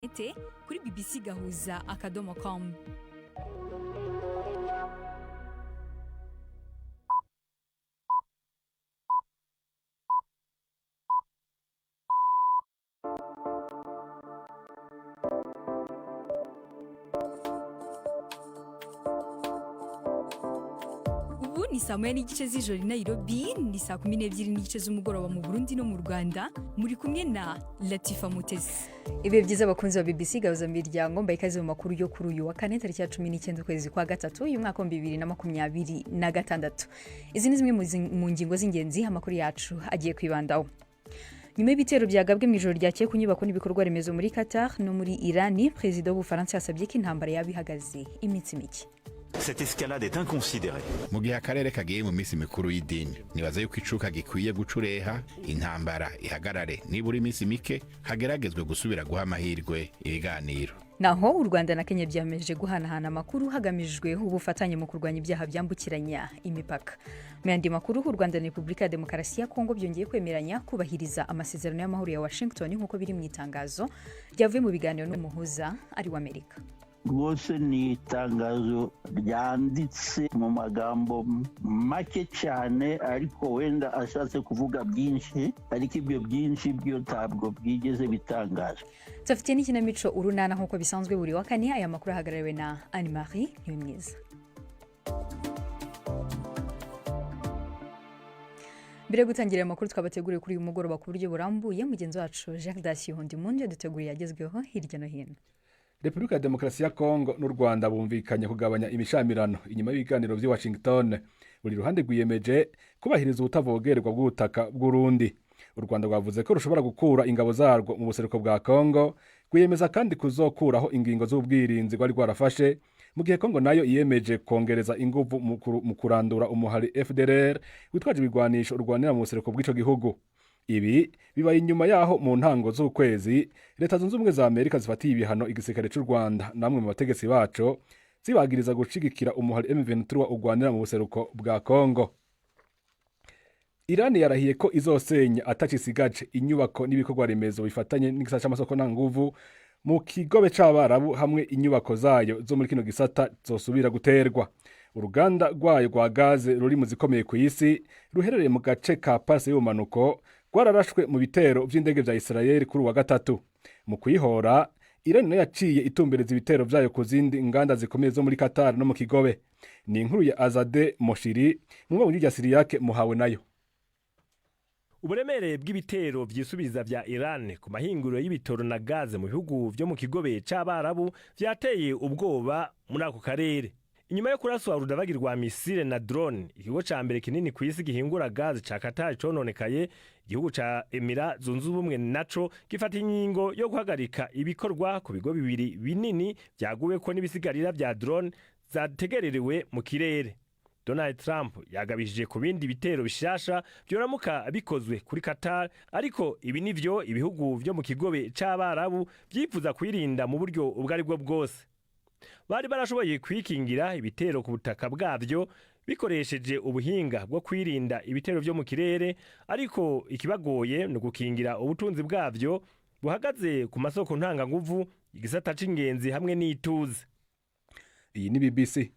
Interinete kuri bbcgahuza.com. Ubu ni saa 1:30 z'ijoro i Nairobi, ni saa 12:30 z'umugoroba mu Burundi no mu Rwanda. Muri kumwe na Latifa Mutesi. Ibihe byiza, abakunzi ba BBC Gahuza Miryango. Mbaye ikaze mu makuru yo kuri uyu wa kane, tariki ya 19 ukwezi kwa gatatu uyu mwaka wa 2026. Izi ni zimwe mu ngingo z'ingenzi amakuru yacu agiye kwibandaho. Nyuma y'ibitero byagabwe mu ijoro ryakeye ku nyubako n'ibikorwa remezo muri Qatar no muri Irani, perezida w'Ubufaransa yasabye ko intambara yaba ihagaze iminsi mike. Cette escalade est inconsidérée. Mu gihe akarere kagiye mu minsi mikuru y'idini, nibaza yuko icuka gikwiye gucureha, intambara ihagarare nibura iminsi mike, hageragezwe gusubira guha amahirwe ibiganiro. Naho u Rwanda na Kenya byameje guhanahana amakuru hagamijwe ubufatanye mu kurwanya ibyaha byambukiranya imipaka. Mu yandi makuru, u Rwanda na Repubulika ya Demokarasi ya Kongo byongeye kwemeranya kubahiriza amasezerano y'amahoro ya Washington, nk'uko biri mu itangazo ryavuye mu biganiro n'umuhuza ari we Amerika. Rwose ni itangazo ryanditse mu magambo make cyane, ariko wenda ashatse kuvuga byinshi, ariko ibyo byinshi byo ntabwo byigeze bitangazwa. Tubafitiye n'ikinamico Urunana nk'uko bisanzwe buri wa kane. Aya makuru ahagarariwe na Anne Marie Niwemwiza. Mbere yo gutangira aya makuru twabateguriye kuri uyu mugoroba ku buryo burambuye, mugenzi wacu Jacques Dasi Hundimunde yaduteguriye agezweho hirya no hino. Repubulika ya Demokarasi ya Kongo n'u Rwanda bumvikanye kugabanya imishamirano inyuma y'ibiganiro by'i Washington. Buri ruhande rwiyemeje kubahiriza ubutavogerwa bw'ubutaka bw'urundi. U Rwanda rwavuze ko rushobora gukura ingabo zarwo mu buseruko bwa Kongo, rwiyemeza kandi kuzokuraho ingingo z'ubwirinzi rwari rwarafashe, mu gihe Kongo nayo yiyemeje kongereza inguvu mu kurandura umuhari FDLR witwaje ibigwanisho urwanira mu buseruko bw'ico gihugu. Ibi bibaye inyuma yaho mu ntango z'ukwezi Leta Zunze Ubumwe za Amerika zifatiye ibihano igisirikare c'u Rwanda namwe mu bategetsi baco, zibagiriza gushigikira umuhari M23 urwanira mu buseruko bwa Kongo. Irani yarahiye ko izosenya atacisigaje inyubako n'ibikorwa remezo bifatanye n'igisata c'amasoko ntanguvu mu kigobe c'Abarabu, hamwe inyubako zayo zo muri kino gisata zosubira guterwa. Uruganda rwayo rwa gaze ruri mu zikomeye ku isi, ruherereye mu gace ka Pasi y'ubumanuko, rwararashwe mu bitero vy'indege vya Israel kuri uwa gatatu. Mu kuyihora, Irani nayo yaciye itumbereza ibitero vyayo ku zindi nganda zikomeye zo muri Qatar no mu kigobe. Ni inkuru ya Azade Moshiri mu rya Siriyake muhawe nayo. Uburemere bw'ibitero vyisubiza vya Iran ku mahinguriro y'ibitoro na gaze mu bihugu vyo mu kigobe c'Abarabu vyateye ubwoba muri ako karere. Inyuma yo kuraswa urudavagi rwa misile na drone, ikigo ca mbere kinini ku isi gihingura gaze ca Qatar cononekaye, igihugu ca Emira Zunze Ubumwe naco gifata ingingo yo guhagarika ibikorwa ku bigo bibiri binini vyaguweko n'ibisigarira vya drone zategererewe mu kirere. Donald Trump yagabishije ku bindi bitero bishasha vyoramuka bikozwe kuri Qatar, ariko ibi nivyo ibihugu vyo mu kigobe c'Abarabu vyifuza kwirinda mu buryo ubwo ari bwo bwose. Bari barashoboye kwikingira ibitero ku butaka bwavyo bikoresheje ubuhinga bwo kwirinda ibitero vyo mu kirere, ariko ikibagoye ni ugukingira ubutunzi bwavyo buhagaze ku masoko ntanganguvu, igisata c'ingenzi hamwe n'ituze. Iyi ni BBC.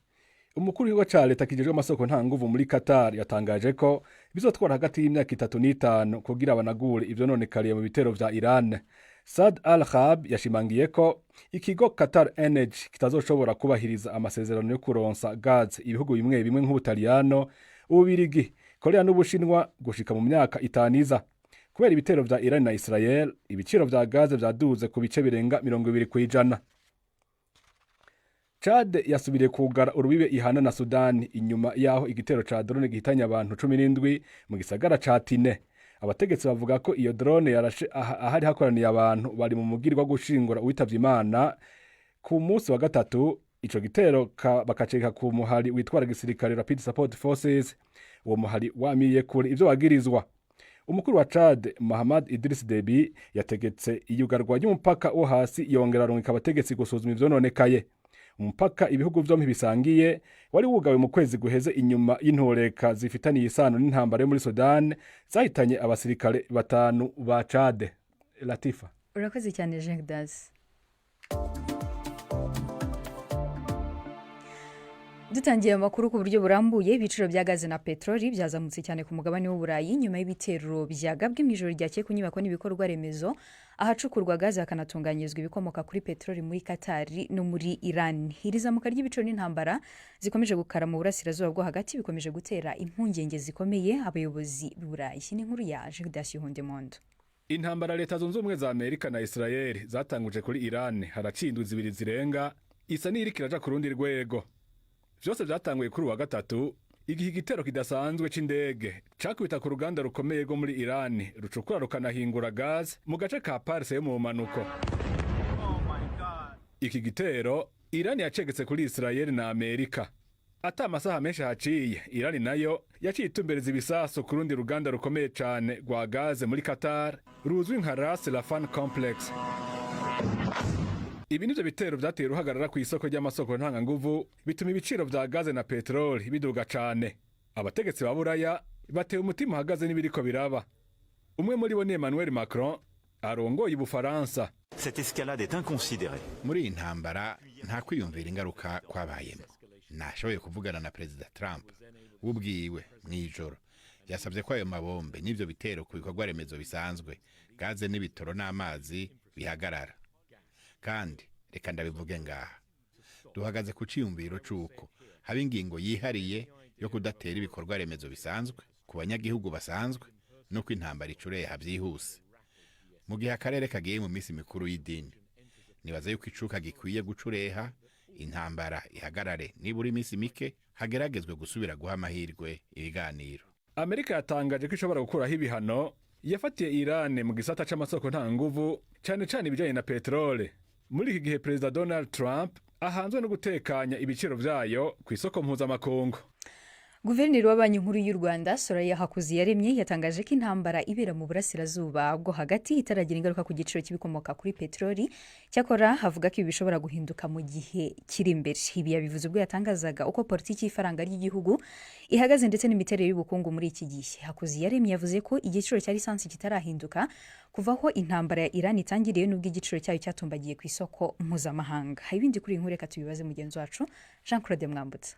Umukuru w'ikigo ca leta kijejwe amasoko ntanguvu muri Qatar yatangaje ko bizotwara hagati y'imyaka 3 n'itanu kugira banagure ivyononekariye mu bitero vya Iran. Saad Al Khab yashimangiye ko ikigo Qatar Energy kitazoshobora kubahiriza amasezerano yo kuronsa gaz ibihugu bimwe bimwe nk'Ubutaliyano, Ububirigi, Korea n'Ubushinwa gushika mu myaka 5 iza. Kubera ibitero vya Iran na Israel, ibiciro vya gaze vyaduze ku bice birenga 20%. Chad yasubiriye kugara urubibe ihana na Sudani inyuma yaho igitero ca drone gihitanye abantu 17 mu gisagara ca Tine. Abategetsi bavuga ko iyo drone yarashe ahari hakoraniye abantu bari mu mugirwa gushingura uwitavye Imana ku munsi wa gatatu. Ico gitero bakaceka ku muhari witwara gisirikare Rapid Support Forces. Uwo muhari wamiye kure ivyo wagirizwa. Umukuru wa Chad, Mahamad Idris Deby, yategetse iyugarwa ry'umupaka wo hasi, yongera arungika abategetsi gusuzuma ivyononekaye. Umupaka ibihugu vyompi bisangiye wari wugawe mu kwezi guheze inyuma y'intoreka zifitaniye isano n'intambara yo muri Sudan zahitanye abasirikare batanu ba Chad. Latifa. Urakoze cyane, Jacques Das. Dutangiye amakuru ku buryo burambuye, ibiciro bya gaze na peteroli byazamutse cyane ku mugabane w'Uburayi nyuma y'ibitero byagabwe mu ijoro ryakeye ku nyubako n'ibikorwa remezo ahacukurwa gaze hakanatunganyirizwa ibikomoka kuri peteroli muri Katari no muri Iran. Iri zamuka ry'ibiciro n'intambara zikomeje gukara mu burasirazuba bwo hagati bikomeje gutera impungenge zikomeye abayobozi b'Uburayi. Ni inkuru ya Judas Hondemondo. Intambara Leta Zunze Ubumwe za Amerika na Israel zatanguje kuri Iran haraciye indwi 2 zirenga, isa n'iriko iraja ku rundi rwego. Vyose vyatanguye kuri uwa gatatu, igihe igitero kidasanzwe c'indege cakubita ku ruganda rukomeye rwo muri Iran rucukura rukanahingura gaz mu gace ka Pars yo mu bumanuko. Iki gitero Iran yacegetse kuri Israel na Amerika. Ata amasaha menshi haciye, Iran nayo yaciye itumbereza ibisasu ku rundi ruganda rukomeye cane rwa gaze muri Qatar ruzwi nka Ras Laffan Complex. Ibi nivyo bitero vyateye uruhagarara ku isoko ry'amasoko ntanganguvu, bituma ibiciro vya gaze na peteroli biduga cane. Abategetsi ba Buraya batewe umutima uhagaze n'ibiriko biraba. Umwe muri bo ni Emmanuel Macron arongoye Ubufaransa. Cette escalade est inconsidérée. Muri iyi ntambara nta kwiyumvira ingaruka kwabayemo. Nashoboye kuvugana na Perezida Trump ubwiwe mw'ijoro, yasabye ko ayo mabombe n'ivyo bitero ku bikorwa remezo bisanzwe, gaze n'ibitoro n'amazi, bihagarara. Kandi reka ndabivuge ngaha, duhagaze ku ciyumviro c'uko haba ingingo yihariye yo kudatera ibikorwa remezo bisanzwe ku banyagihugu basanzwe, no ko intambara icureha byihuse mu gihe akarere kagiye mu minsi mikuru y'idini. Nibaza yuko icuka gikwiye gucureha, intambara ihagarare nibura iminsi mike, hageragezwe gusubira guha amahirwe ibiganiro. Amerika yatangaje ko ishobora gukuraho ibihano yafatiye Iran mu gisata c'amasoko ntanganguvu, cane cane ibijanye na peterole. Muri iki gihe Perezida Donald Trump ahanzwe no gutekanya ibiciro vyayo ku isoko mpuzamakungu. Guverineri wa Banki Nkuru y'u Rwanda, Soraya Hakuziyaremye, yatangaje ko intambara ibera mu burasirazuba bwo hagati itaragira ingaruka ku giciro cy'ibikomoka kuri peteroli. Cyakora avuga ko ibi bishobora guhinduka mu gihe kiri imbere. Ibi yabivuze ubwo yatangazaga uko politiki y'ifaranga ry'igihugu ihagaze ndetse n'imiterere y'ubukungu muri iki gihe. Hakuziyaremye yavuze ko igiciro cya lisansi kitarahinduka kuva aho intambara ya Iran itangiriye, n'ubwo igiciro cyayo cyatumbagiye ku isoko mpuzamahanga. Ibindi kuri iyi nkuru reka tubibaze mugenzi wacu Jean Claude Mwambutsa.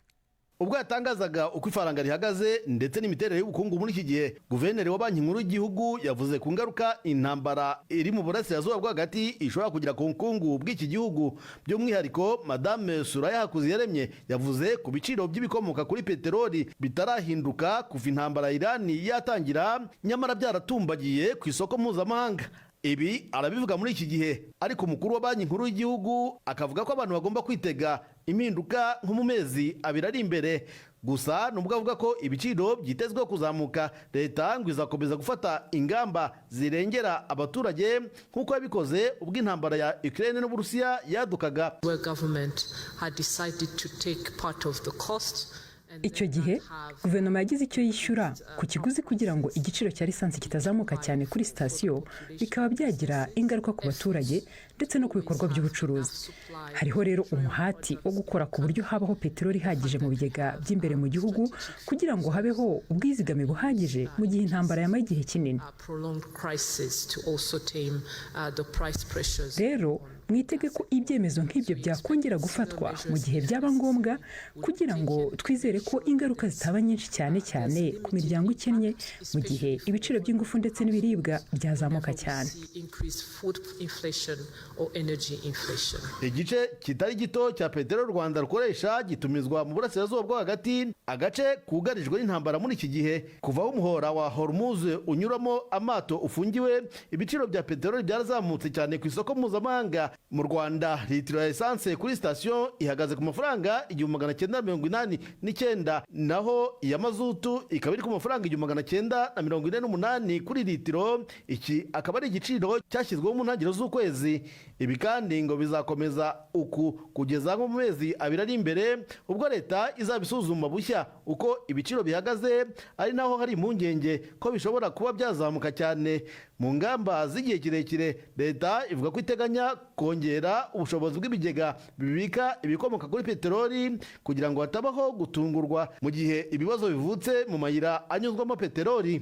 Ubwo yatangazaga uko ifaranga rihagaze ndetse n'imiterere y'ubukungu muri iki gihe, guverineri wa Banki Nkuru y'igihugu yavuze ku ngaruka intambara iri mu burasirazuba bwo hagati ishobora kugira ku bukungu bw'iki gihugu. By'umwihariko, Madame Suraya Hakuziyaremye yavuze ku biciro by'ibikomoka kuri peteroli bitarahinduka kuva intambara ya Irani yatangira, nyamara byaratumbagiye ku isoko mpuzamahanga. Ibi arabivuga muri iki gihe, ariko umukuru wa Banki Nkuru y'igihugu akavuga ko abantu bagomba kwitega impinduka nko mu mezi 2 ari imbere. Gusa nubwo avuga ko ibiciro byitezweho kuzamuka, leta ngo izakomeza gufata ingamba zirengera abaturage nk'uko yabikoze ubwo intambara ya Ukraine n'Uburusiya yadukaga. Where government had decided to take part of the cost. Icyo gihe guverinoma yagize icyo yishyura ku kiguzi kugira ngo igiciro cya lisansi kitazamuka cyane kuri sitasiyo, bikaba byagira ingaruka ku baturage ndetse no ku bikorwa by'ubucuruzi. Hariho rero umuhati wo gukora ku buryo habaho peteroli ihagije mu bigega by'imbere mu gihugu, kugira ngo habeho ubwizigame buhagije mu gihe intambara yamara igihe kinini. Prolonged crisis to also tame the price pressures. Rero mwitege ko ibyemezo nk'ibyo byakongera gufatwa mu gihe byaba ngombwa, kugira ngo twizere ko ingaruka zitaba nyinshi, cyane cyane ku miryango ikennye, mu gihe ibiciro by'ingufu ndetse n'ibiribwa byazamuka cyane. Increased food inflation or energy inflation. Igice kitari gito cya peteroli u Rwanda rukoresha gitumizwa mu burasirazuba bwo hagati, agace kugarijwe n'intambara muri iki gihe. Kuva aho umuhora wa Hormuz unyuramo amato ufungiwe, ibiciro bya peteroli byarazamutse cyane ku isoko mpuzamahanga. Mu Rwanda, litiro ya esanse kuri sitasiyo ihagaze ku mafaranga 1989, naho iya mazutu ikaba iri ku mafaranga 1948 kuri litiro. Iki akaba ari igiciro cyashyizweho mu ntangiriro z'ukwezi. Ibi kandi ngo bizakomeza uku kugeza nko mu mezi 2 ari imbere, ubwo leta izabisuzuma bushya uko ibiciro bihagaze, ari naho hari impungenge ko bishobora kuba byazamuka cyane. Mu ngamba z'igihe kirekire, leta ivuga ko iteganya kongera ubushobozi bw'ibigega bibika ibikomoka kuri peteroli, kugira ngo hatabaho gutungurwa mu gihe ibibazo bivutse mu mayira anyuzwamo peteroli.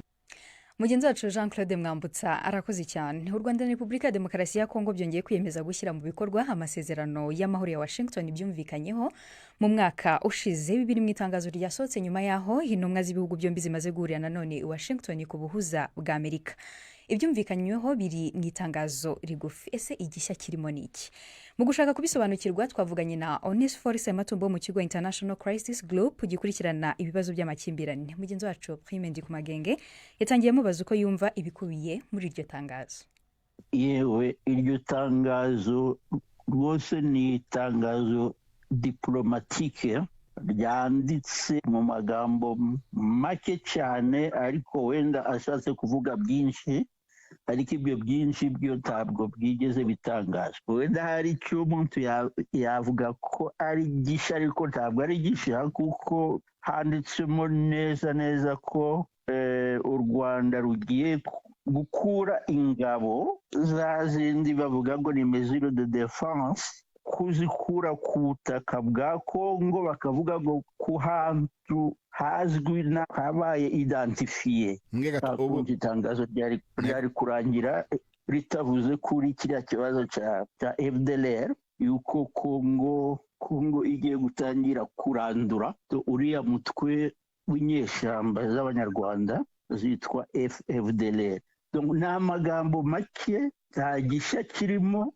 Mugenzi wacu Jean Claude Mwambutsa arakoze cyane. U Rwanda na Repubulika ya Demokarasi ya Kongo byongeye kwiyemeza gushyira mu bikorwa amasezerano y'amahoro ya Washington byumvikanyeho mu mwaka ushize. Biri mu itangazo ryasohotse nyuma y'aho intumwa z'ibihugu byombi zimaze guhurira nanone i Washington ku buhuza bwa Amerika. Ibyumvikanyweho biri mu itangazo rigufi. Ese igishya kirimo ni iki? Mu gushaka kubisobanukirwa, twavuganye na Onesphore Sematumbo wo mu kigo International Crisis Group gikurikirana ibibazo by'amakimbirane. Mugenzi wacu Prime Ndikumagenge yatangiye amubaza uko yumva ibikubiye muri iryo tangazo. Yewe, iryo tangazo rwose ni itangazo diplomatique ryanditse mu magambo make cyane, ariko wenda ashatse kuvuga byinshi, ariko ibyo byinshi byo ntabwo byigeze bitangazwa. Wenda hari icyo umuntu yavuga ko ari gishya, ariko ntabwo ari gishya, kuko handitsemo neza neza ko u Rwanda rugiye gukura ingabo za zindi bavuga ngo ni mesure de défense, kuzikura ku butaka bwa Kongo, bakavuga ngo ku hantu hazwi habaye identifié. Nta itangazo ryari kurangira ritavuze kuri kiriya kibazo cya FDLR, yuko Kongo igiye gutangira kurandura uriya mutwe w'inyeshyamba z'Abanyarwanda zitwa FDLR. Ni amagambo make, nta gishya kirimo,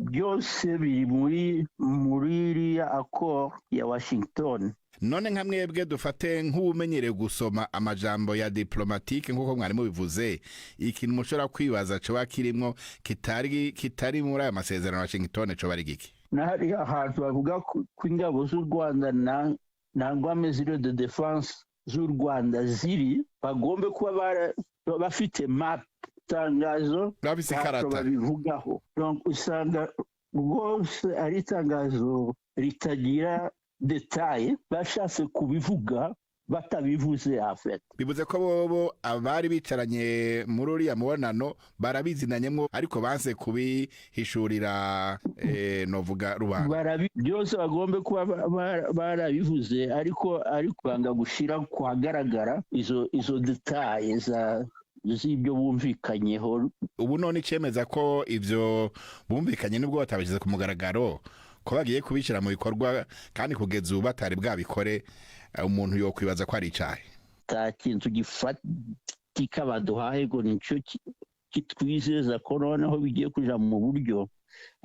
byose biri muri iriya accord ya Washington. None nka mwebwe, dufate nk'ubumenyereye gusoma amajambo ya diplomatique nk'uko mwari mubivuze, ikintu mushobora kwibaza coba kirimwo kitari muri aya masezerano ya Washington coba ari giki? N'ahari ahantu bavuga ko ingabo z'u Rwanda nangwa mesure de défense z'u Rwanda ziri, bagombe kuba bafite map. Itangazo Bafise ikarata. babivugaho. Usanga rwose ari itangazo ritagira détails, bashatse kubivuga batabivuze afete. Bivuze ko bobo abari bicaranye muri uriya mubonano barabizinanyemwo, ariko banse kubihishurira novuga rubanda. Byose bagombe kuba barabivuze, ariko banga gushyira kuhagaragara izo détails z'ibyo bumvikanyeho. Ubu none icemeza ko ivyo bumvikanye, nubwo batabishyize ku mugaragaro, ko bagiye kubishyira mu bikorwa, kandi kugeza ubu batari bwabikore, umuntu yokwibaza ko ari icahe? Nta kintu gifatika baduhaye ngo nicyo kitwizeza ko noneho bigiye kuja mu buryo,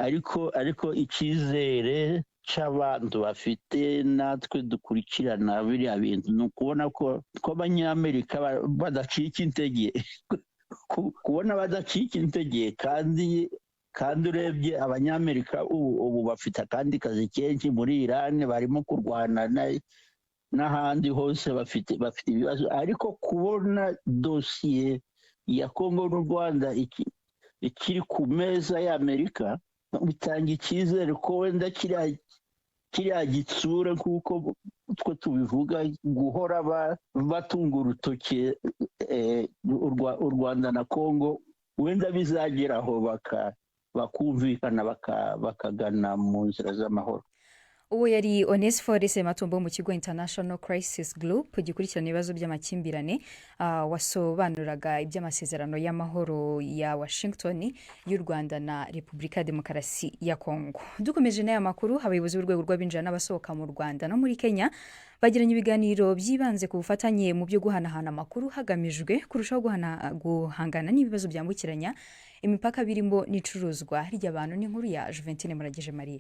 ariko icyizere cy'abantu bafite, natwe dukurikirana biriya bintu, ni ukubona ko Abanyamerika badacika intege, kubona badacika intege. Kandi urebye Abanyamerika ubu bafite akandi kazi kenshi muri Irani barimo kurwana, n'ahandi hose bafite ibibazo, ariko kubona dosiye ya Kongo n'u Rwanda ikiri ku meza y'Amerika bitanga icyizere ko wenda kiriya gitsura, nk'uko twe tubivuga, guhora batunga urutoki u Rwanda na Kongo, wenda bizageraho bakumvikana, bakagana mu nzira z'amahoro. Uwo yari Onesphore Sematumbo mu kigo International Crisis Group gikurikirana ibibazo by'amakimbirane, wasobanuraga iby'amasezerano y'amahoro ya Washington y'u Rwanda na Repubulika ya Demokarasi ya Kongo. Dukomeje n'aya makuru, abayobozi b'urwego rw'abinjira n'abasohoka mu Rwanda no muri Kenya bagiranye ibiganiro byibanze ku bufatanye mu byo guhanahana amakuru, hagamijwe kurushaho guhangana n'ibibazo byambukiranya imipaka birimo n'icuruzwa ry'abantu. N'inkuru ya Juventine Muragije Maria.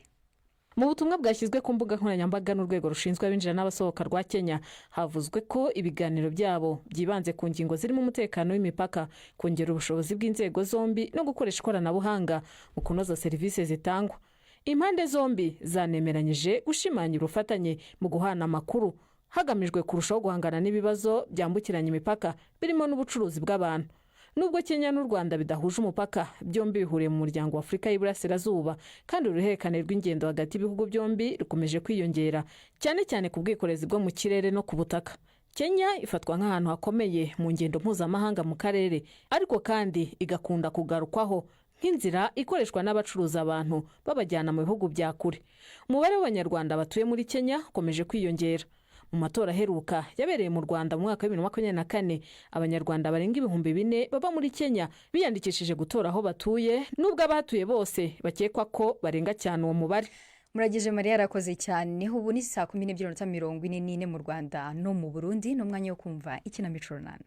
Mu butumwa bwashyizwe ku mbuga nkoranyambaga n'urwego rushinzwe abinjira n'abasohoka rwa Kenya, havuzwe ko ibiganiro byabo byibanze ku ngingo zirimo umutekano w'imipaka, kongera ubushobozi bw'inzego zombi no gukoresha ikoranabuhanga mu kunoza serivisi zitangwa. Impande zombi zanemeranyije gushimangira ubufatanye mu guhana amakuru, hagamijwe kurushaho guhangana n'ibibazo byambukiranya imipaka birimo n'ubucuruzi bw'abantu. Nubwo Kenya n'u Rwanda bidahuje umupaka, byombi bihuriye mu Muryango wa Afurika y'Iburasirazuba, kandi uruhererekane rw'ingendo hagati y'ibihugu byombi rukomeje kwiyongera, cyane cyane ku bwikorezi bwo mu kirere no ku butaka. Kenya ifatwa nk'ahantu hakomeye mu ngendo mpuzamahanga mu karere, ariko kandi igakunda kugarukwaho nk'inzira ikoreshwa n'abacuruza abantu babajyana mu bihugu bya kure. Umubare w'Abanyarwanda batuye muri Kenya ukomeje kwiyongera. Mu matora aheruka yabereye mu Rwanda mu mwaka wa 2024, Abanyarwanda barenga 4000 baba muri Kenya biyandikishije gutora aho batuye, nubwo abahatuye bose bakekwa ko barenga cyane uwo mubare. Muragije Mariya yarakoze cyane. Ubu ni 12:44 mu Rwanda no mu Burundi, ni umwanya wo kumva ikinamico Runana.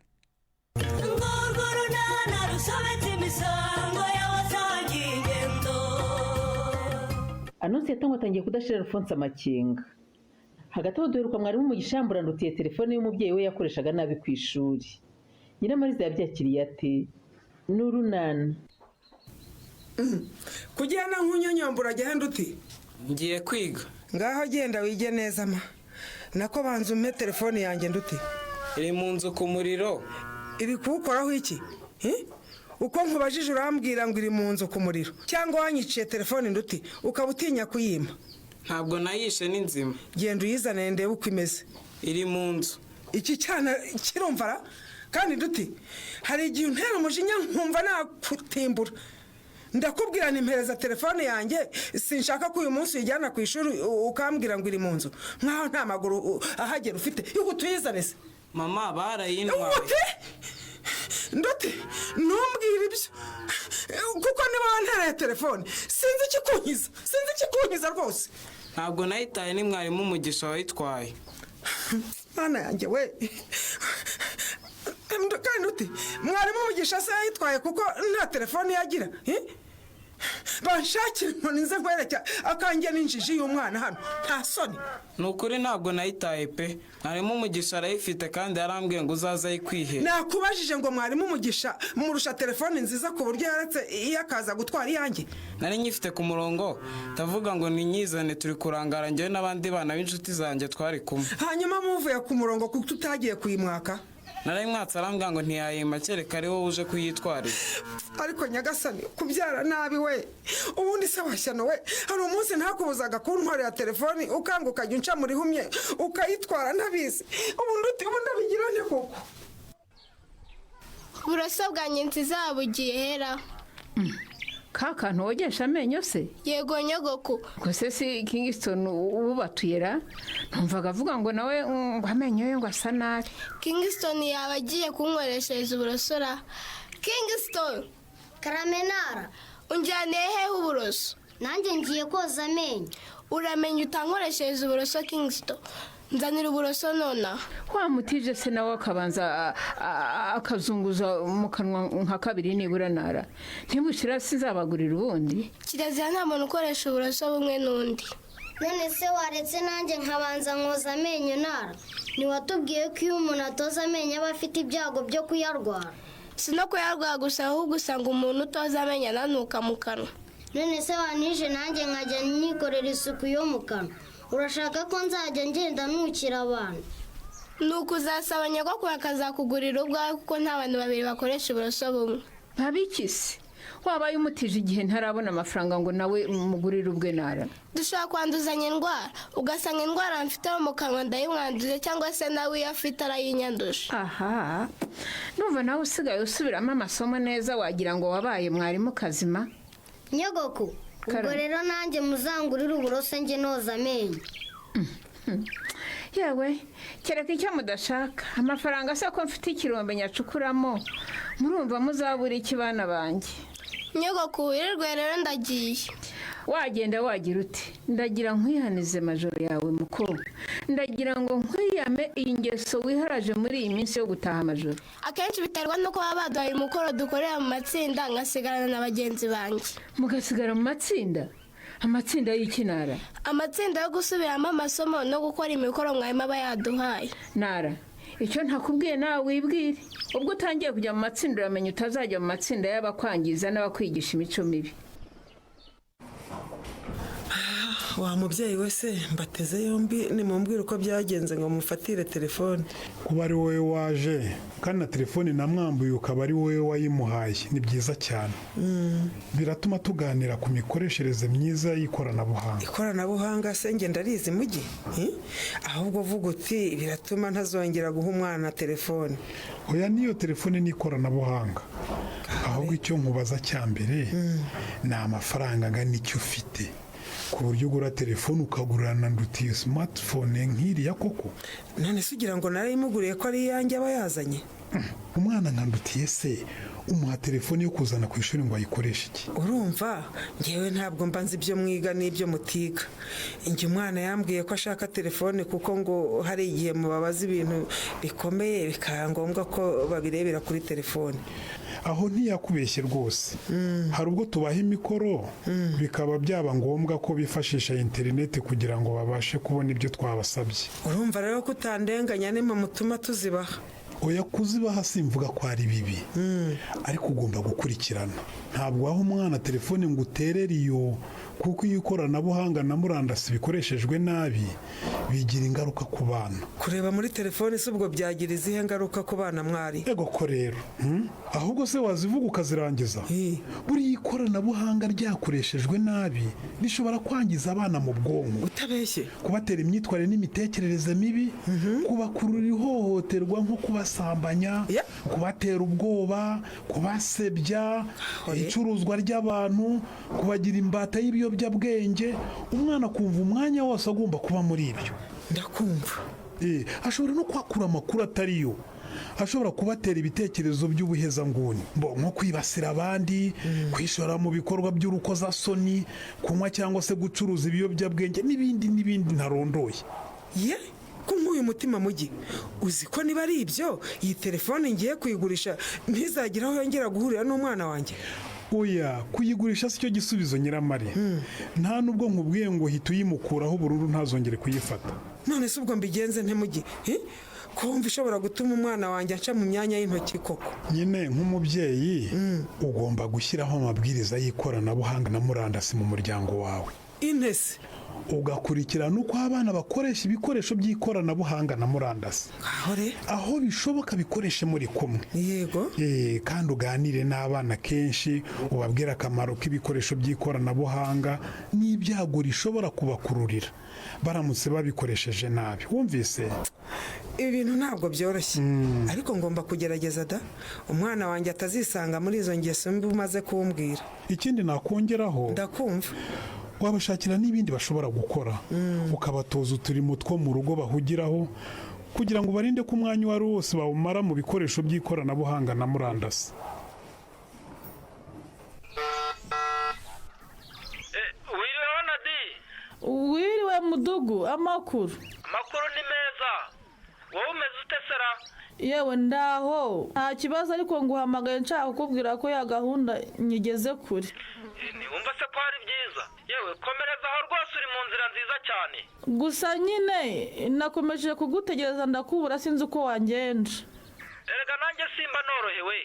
Urwo runana rusobetse imisango y'abasangiye ingendo. Anonsi yatangwa atangiye kudashira Alphonse amakenga. Hagati aho duheruka mwarimu Mugisha yamburandutiye telefone y'umubyeyi we yakoreshaga nabi ku ishuri. Nyiramariza yabyakiriye ate? Ni Urunana. Kugenda nk'unyonyombura agenda uti? Ngiye kwiga. Ngaho genda wige neza. Ma nako banza umpe telefone yanjye, nduti. Iri mu nzu ku muriro. Iri kuwukoraho iki? Uko nkubajije urambwira ngo iri mu nzu ku muriro, cyangwa wanyiciye telefone nduti, ukaba utinya kuyima? Ntabwo nayishe, ni nzima. Genda uyizane ndebe uko imeze. Iri mu nzu. Iki cyana kirumvara kandi nduti, hari igihe untera umujinya nkumva nakutimbura. Ndakubwira nimpereza telefone yanjye, sinshaka ko uyu munsi uyijyana ku ishuri, ukambwira ngo iri mu nzu nkaho nta maguru ahagera ufite. Ihute uyizane se. Mama, barayintwaye. Ute nduti, ntumbwire ibyo, kuko niba wantereye telefone sinzi ikikunkiza, sinzi ikikunkiza rwose. Ntabwo nayitaye, ni mwarimu Umugisha wayitwaye. Mwana yanjye we! Kandi uti mwarimu Umugisha se yayitwaye kuko nta telefone yagira, eh? Banshakira inkoni nze nkwereke akanjye n'injiji y'umwana hano, nta soni. Ni ukuri ntabwo nayitaye pe. Mwarimu Umugisha arayifite kandi yarambwiye ngo uzaze ayikwihere. Nakubajije ngo mwarimu Umugisha murusha telefone nziza ku buryo yaretse iyo akaza gutwara iyanjye? Nari nyifite ku murongo, ndavuga ngo ninyizane, turi kurangara njyewe n'abandi bana b'inshuti zanjye twari kumwe. Hanyuma muvuye ku murongo kuko utagiye kuyimwaka? Narayimwatse, arambwira ngo ntiyayima kereka ari wowe uje kuyitwarira. Ariko nyagasani, kubyara nabi we! Ubundi se washyano we, hari umunsi ntakubuzaga kuntwarira telefoni, ukanga ukajya unca muri humye ukayitwara ntabizi? Ubundi uti ubundi abigira nte koko? Uburoso bwanjye nziza bugiye hera. Ka kantu wogesha amenyo se? Yego nyogoku. Gusa si Kingston ububatuyera? Numvaga avuga ngo nawe ngo amenyo ye ngo asa nabi. Kingston yaba agiye kunkoreshereza uburoso ra? Kingston! Karamenara. Unjyaniye hehe uburoso? Nanjye ngiye koza amenyo. Uramenya utankoreshereza uburoso. Kingston, nzanira uburoso nonaha. Wa mutije se nawe akabanza akazunguza mu kanwa nka kabiri nibura. Nara ntibushira sinzabagurira ubundi. Kirazira, nta muntu ukoresha uburoso bumwe n'undi. None se waretse nanjye nkabanza nkoza amenyo nara? Ntiwatubwiye ko iyo umuntu atoza amenyo aba afite ibyago byo kuyarwara? Si no kuyarwara gusa, ahubwo usanga umuntu utoza amenyo ananuka mu kanwa. None se wanije nanjye nkajya nikorera isuku yo mu kanwa? Urashaka ko nzajya ngenda nukira abantu? Ni ukuzasaba nyogokuru akazakugurira ubwawe, kuko nta bantu babiri bakoresha uburoso bumwe. Babikise wabaye umutije igihe ntarabona amafaranga ngo nawe mugurire ubwe nara. Dushobora kwanduzanya indwara, ugasanga indwara mfite mu kanwa ndayimwanduje, cyangwa se nawe iyo afite arayinyanduje. Aha numva nawe usigaye usubiramo amasomo neza, wagira ngo wabaye mwarimu kazima. Nyogoku, ubwo Karame. rero nanjye muzangurire uburoso njye noza amenyo. Yewe, kereka icyo mudashaka amafaranga se, ko mfite ikirombe nyacukuramo, murumva muzabura iki bana banjye? Nyogokuru, wirirwe rero, ndagiye. Wagenda wagira uti? Ndagira nkwihanize majoro yawe mukuru, ndagira ngo nkwiyame iyi ngeso wiharaje muri iyi minsi yo gutaha amajoro. Akenshi biterwa n'uko baba baduhaye umukoro dukorera mu matsinda, ngasigarana na bagenzi banjye. Mugasigara mu matsinda? Amatsinda y'ikinara? Amatsinda yo gusubiramo amasomo no gukora imikoro mwarimu aba yaduhaye. Nara, icyo ntakubwiye nawe wibwire. Ubwo utangiye kujya mu matsinda, uramenya utazajya mu matsinda y'abakwangiza n'abakwigisha imico mibi. Wa mubyeyi we se, mbateze yombi, nimumbwire uko byagenze ngo mufatire telefone. Kuba ari wowe waje kandi na telefone namwambuye ukaba ari wowe wayimuhaye, ni byiza cyane. Biratuma tuganira ku mikoreshereze myiza y'ikoranabuhanga. Ikoranabuhanga se njye ndarizi mujyi? Ahubwo vuga uti biratuma ntazongera guha umwana telefone. Oya, niyo telefone n'ikoranabuhanga. Ahubwo icyo nkubaza cya mbere ni amafaranga angana icyo ufite Ku buryo ugura telefone ukagurana Ndutiye smartphone nk'iriya koko? None se ugira ngo narayimuguriye ko ari iyanjye aba yazanye? Umwana nka Ndutiye se umuha telefone yo kuzana ku ishuri ngo ayikoreshe iki? Urumva, ngewe ntabwo mba nzi ibyo mwiga n'ibyo mutiga. Njye umwana yambwiye ko ashaka telefone kuko ngo hari igihe mubabaza ibintu bikomeye, bikaba ngombwa ko babirebera kuri telefone. Aho ntiyakubeshye rwose. Hari ubwo tubaha imikoro, bikaba byaba ngombwa ko bifashisha interineti kugira ngo babashe kubona ibyo twabasabye. Urumva rero ko utandenganya nimwe mutuma tuzibaha. Oya, kuzibaha simvuga ko ari bibi, ariko ugomba gukurikirana. Ntabwo waha umwana telefone ngo uterere iyo, kuko iyo ikoranabuhanga na murandasi bikoreshejwe nabi bigira ingaruka ku bana. Kureba muri telefone si ubwo byagira izihe ngaruka ku bana, mwari? Ego ko rero, Ahubwo se wazivuga ukazirangiza? Buriya ikoranabuhanga ryakoreshejwe nabi rishobora kwangiza abana mu bwonko. Utabeshye. Kubatera imyitwarire n'imitekerereze mibi, kubakurura ihohoterwa nko kubasambanya, kubatera ubwoba, kubasebya, icuruzwa ry'abantu, kubagira imbata y'ibiyobyabwenge. Umwana akumva umwanya wose agomba kuba muri ibyo. Ndakumva. Ashobora no kwakura amakuru atari yo, ashobora kubatera ibitekerezo by'ubuhezanguni, nko kwibasira abandi, kwishora mu bikorwa by'urukozasoni, kunywa cyangwa se gucuruza ibiyobyabwenge n'ibindi n'ibindi ntarondoye. Ye, ko nk'uyu mutima mugi, uzi ko niba ari ibyo, iyi telefone ngiye kuyigurisha, ntizagire aho yongera guhurira n'umwana wanjye? Oya, kuyigurisha si cyo gisubizo, Nyiramari. Nta nubwo nkubwiye ngo hita uyimukuraho burundu ntazongere kuyifata. None se ubwo mbigenze ntemugi ko wumva ishobora gutuma umwana wanjye aca mu myanya y'intoki koko? Nyine nk'umubyeyi ugomba gushyiraho amabwiriza y'ikoranabuhanga na murandasi mu muryango wawe. Intese. Ugakurikirana uko abana bakoresha ibikoresho by'ikoranabuhanga na murandasi. Aho bishoboka bikoreshe muri kumwe. Yego. Kandi uganire n'abana kenshi, ubabwire akamaro k'ibikoresho by'ikoranabuhanga n'ibyago rishobora kubakururira baramutse babikoresheje nabi. Wumvise? Ibi bintu ntabwo byoroshye, ariko ngomba kugerageza da, umwana wanjye atazisanga muri izo ngeso mbi umaze kumbwira. Ikindi nakongeraho, Ndakumva. wabashakira n'ibindi bashobora gukora, ukabatoza uturimo two mu rugo bahugiraho, kugira ngo barinde ko umwanya uwo ari wo wose bawumara mu bikoresho by'ikoranabuhanga na murandasi. Wiriweho, Nadi. Wiriwe mudugu, amakuru? Amakuru ni meza, wowe umeze ute sera? Yewe, ndaho nta kibazo, ariko nguhamagaye nshaka kukubwira ko ya gahunda nyigeze kure. Ntiwumva se ko ari byiza? Yewe, komereza aho rwose, uri mu nzira nziza cyane. Gusa nyine nakomeje kugutegereza ndakubura, sinzi uko wangenje. Erega nanjye simba norohewe,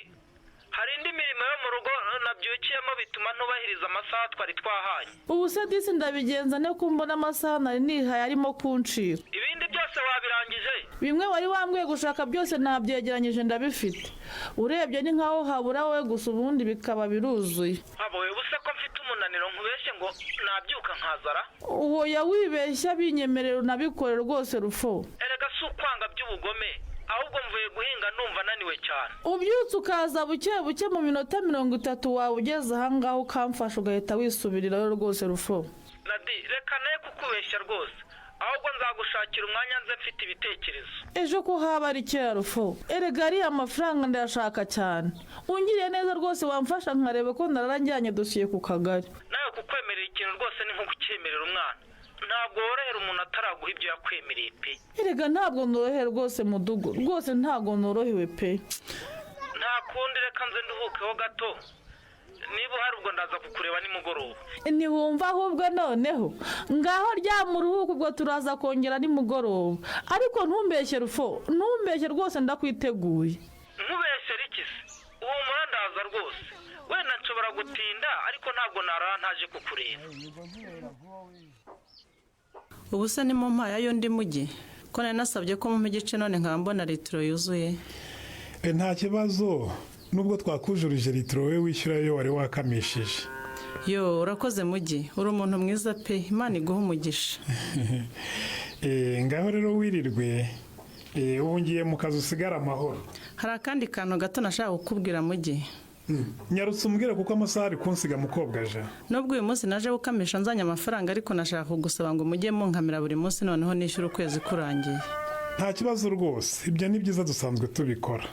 hari indi mirimo yo mu rugo nabyukiyemo, bituma ntubahiriza amasaha twari twahanye. Ubu se disi ndabigenza ne ko mbona amasaha nari nihaye arimo kuncika? Ibindi byose wabirangije? Bimwe wari wambwiye gushaka byose nabyegeranyije, ndabifite. Urebye ni nkaho habura wowe gusa, ubundi bikaba biruzuye. Abo ubuse ko mfite umunaniro, nkubeshye ngo nabyuka nkazara? Oya, wibeshya, binyemerera unabikore rwose, Rufo. Erega si ukwanga by'ubugome, ahubwo mvuye guhinga numva naniwe cyane. Ubyutse ukaza buke buke, mu minota 30 wawe ugeze ahangaha, ukamfasha ugahita wisubirirayo rwose, Rufo. Nadi, reka nawe kukubeshya rwose, ahubwo nzagushakira umwanya nze mfite ibitekerezo. Ejo ko haba ari kera, Rufo? Erega ariya mafaranga ndayashaka cyane. Ungiriye neza rwose wamfasha nkareba ko narara njyanye dosiye ku kagari. Nawe kukwemerera ikintu rwose ni nko kucyemerera umwana. Ntabwo worohera umuntu ataraguha ibyo yakwemereye pe. Erega ntabwo norohewe rwose, mudugu, rwose ntabwo norohewe pe. Nta kundi, reka nze nduhukeho gato. Niba uhari ubwo ndaza kukureba nimugoroba. Ntiwumva ahubwo noneho ngaho ryama uruhuke, ubwo turaza kongera nimugoroba. Ariko ntumbeshye, Rufo, ntumbeshye rwose, ndakwiteguye. Nkubeshyera iki se? Uhumura, ndaza rwose. Wenda nshobora gutinda, ariko ntabwo narara ntaje kukureba. Ubu se ni mu mpaye y'undi mujyi, ko nari nasabye ko mumpa igice, none nkaba mbona litiro yuzuye? Nta kibazo, nubwo twakujurije litiro, wowe wishyura iyo wari wakamishije. Yo, urakoze mujyi, uri umuntu mwiza pe, Imana iguha umugisha. Ngaho rero wirirwe. Ubu ngiye mu kazi, usigara amahoro. Hari akandi kantu gato nashaka kukubwira, mujyi. Nyarutse umbwire kuko amasaha ari kunsiga, mukobwa ja. Nubwo uyu munsi naje gukamisha nzanye amafaranga, ariko nashaka kugusaba ngo mujye munkamira buri munsi, noneho nishyura ukwezi kurangiye. Nta kibazo rwose, ibyo ni byiza, dusanzwe tubikora.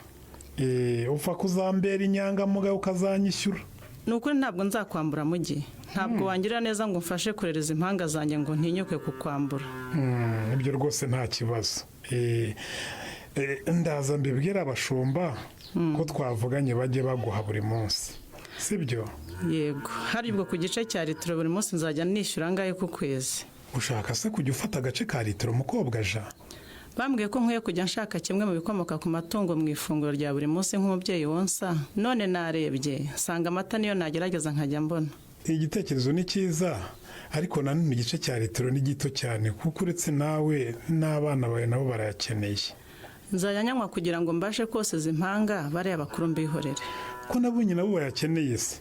Upfa kuzambera inyangamugayo ukazanyishyura. Ni ukuri ntabwo nzakwambura mugi. Ntabwo wangirira neza ngo umfashe kurereza impanga zanjye ngo ntinyuke kukwambura. Ibyo rwose nta kibazo. Ndaza mbibwira abashumba ko twavuganye, bajye baguha buri munsi, sibyo? Yego. Hari ubwo ku gice cya litiro buri munsi nzajya nishyura angahe ku kwezi? Ushaka se kujya ufata agace ka litiro, mukobwa ja? Bambwiye ko nkwiye kujya nshaka kimwe mu bikomoka ku matungo mu ifunguro rya buri munsi nk'umubyeyi wonsa. None narebye nsanga amata niyo nagerageza nkajya mbona. Igitekerezo ni cyiza, ariko nanone igice cya litiro ni gito cyane, kuko uretse nawe n'abana bawe nabo barayakeneye. Nzajya nyanywa kugira ngo mbashe koseza impanga, bariya bakuru mbihorere. Ko nabonye nabo bayakeneye se?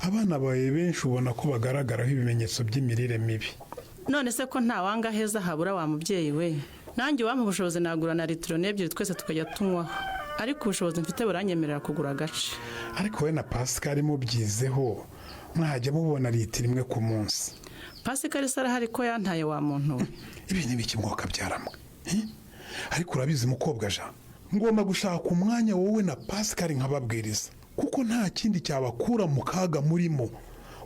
Abana bawe benshi ubona ko bagaragaraho ibimenyetso by'imirire mibi. None se ko nta wanga heza habura, wa mubyeyi we? Nanjye uwampa ubushobozi nagura na litiro 2, twese tukajya tunywaho, ariko ubushobozi mfite buranyemerera kugura agace. Ariko we na Pascal mubyizeho, mwajya mubona litiro 1 ku munsi. Pascal se arahari ko yantaye, wa muntu we? Ibi ni biki mwuka byaramwe? Ariko urabizi, mukobwa ja, ngomba gushaka umwanya wowe na Pascal nkababwiriza, kuko nta kindi cyabakura mu kaga murimo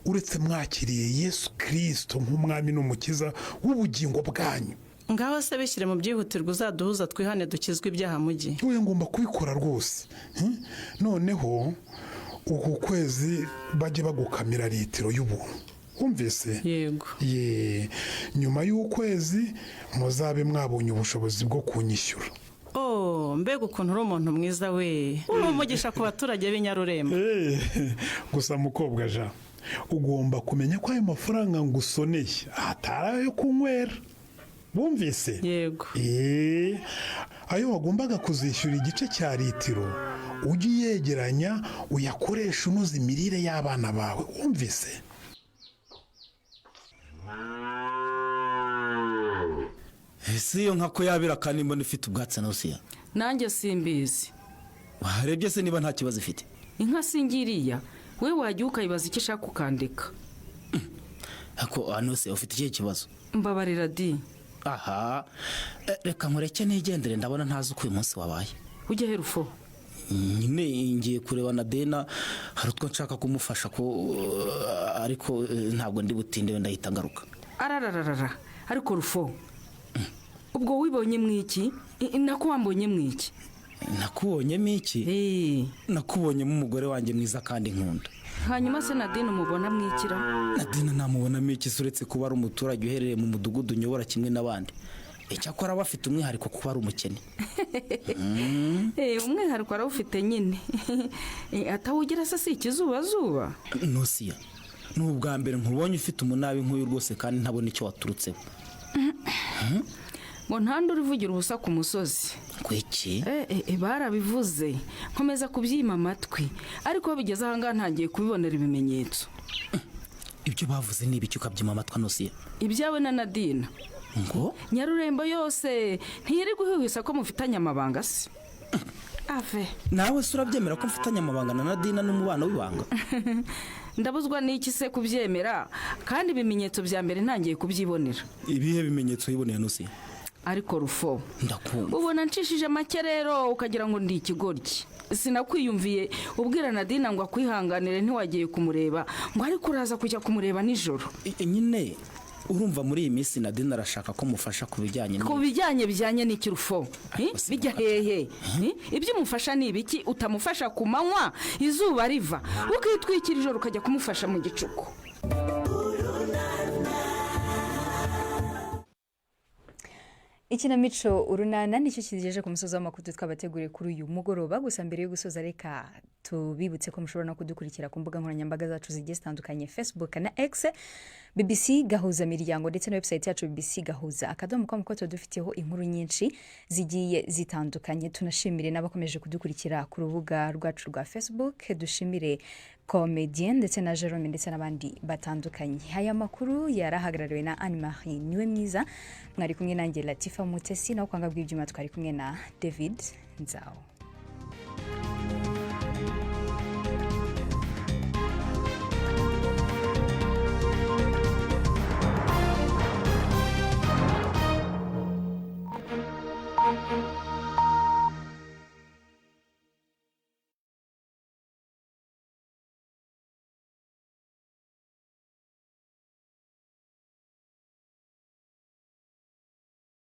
uretse mwakiriye Yesu Kirisito nk'umwami n'umukiza w'ubugingo bwanyu. Ngaho se bishyire mu byihutirwa, uzaduhuza twihane dukizwe ibyaha mugi. Wowe ngomba kubikora rwose. Noneho uku kwezi bajye bagukamira litiro y'ubuntu, wumvise? Yego. Ye, nyuma y'ukwezi muzabe mwabonye ubushobozi bwo kunyishyura. Oh, mbega ukuntu uri umuntu mwiza we! Uri umugisha ku baturage b'inyarurembo. Gusa mukobwa ja, ugomba kumenya ko ayo mafaranga ngusoneye atari ayo kunywera, bumvise? Yego. Ayo wagombaga kuzishyura igice cya litiro, ujye uyegeranya uyakoresha unoza imirire y'abana bawe, wumvise? Ese iyo nka ko yabira kandi mbona ifite ubwatsi na Rusiya? Nanjye simbizi. Warebye se niba nta kibazo ifite? Inka singiriya, we wajya ukayibaza icyo ishaka ukandika. Ako Anose, ufite ikihe kibazo? Mbabarira di. Aha, reka nkureke nigendere, ndabona ntazi uko uyu munsi wabaye. Ujya he, Rufo? Nyine ngiye kureba na Dena, hari utwo nshaka kumufasha ko, ariko ntabwo ndi butinde, wenda ndahita ngaruka. Ararararara, ariko Rufo, ubwo wibonye mwiki? Nako wambonye mwiki? Nakubonyemo iki? Nakubonyemo umugore wanjye mwiza kandi nkunda. Hanyuma se Nadine umubona mwikira? Nadine namubonamo iki se uretse kuba ari umuturage uherereye mu mudugudu nyobora kimwe n'abandi? Icyakora aba afite umwihariko kuba ari umukene. Umwihariko arawufite nyine. Atawugira se si ikizubazuba? Nusiya, ni ubwa mbere nkubonye ufite umunabi nk'uyu rwose, kandi ntabona icyo waturutseho. Ngo ntande urivugira ubusa ku musozi. Kwiki? Barabivuze nkomeza kubyima amatwi, ariko bigeze ahangaha ntangiye kubibonera ibimenyetso. Ibyo bavuze ni ibiki ukabyima amatwi, Nusiya? Ibyawe na Nadina. Ngo Nyarurembo yose ntiyiri guhwihwisa ko mufitanye amabanga se? Ave. Nawe se urabyemera ko mfitanye amabanga na Nadina n'umubano w'ibanga? Ndabuzwa n'iki se kubyemera, kandi ibimenyetso bya mbere ntangiye kubyibonera. Ibihe bimenyetso wiboneye, Nusiya? Ariko Rufo, ndakumva. Ubona ncishije make rero ukagira ngo ndi ikigoryi. Sinakwiyumviye ubwira Nadina ngo akwihanganire, ntiwagiye kumureba ngo ariko uraza kujya kumureba nijoro. Nyine urumva muri iyi minsi Nadine arashaka ko mufasha ku bijyanye ku bijyanye bijyanye n'iki, Rufo? Bijya hehe? Ibyo umufasha ni ibiki utamufasha ku manywa izuba riva, ukitwikira ijoro ukajya kumufasha mu gicuku? Ikinamico Urunana nicyo kigejeje ku musozi w'amakuru twabateguriye kuri uyu mugoroba. Gusa mbere yo gusoza, reka tubibutse ko mushobora no kudukurikira ku mbuga nkoranyambaga zacu zigiye zitandukanye, Facebook na X, BBC Gahuza Miryango, ndetse na website yacu bbcgahuza.com, kuko tuba dufiteho inkuru nyinshi zigiye zitandukanye. Tunashimire n'abakomeje kudukurikira ku rubuga rwacu rwa Facebook, dushimire Comedien ndetse na Jerome ndetse n'abandi batandukanye. Aya makuru yarahagarariwe na Anne Marie Niwe Mwiza, mwari kumwe nanjye Latifa Mutesi, naho kwanga bw'ibyuma twari kumwe na David Nzawo.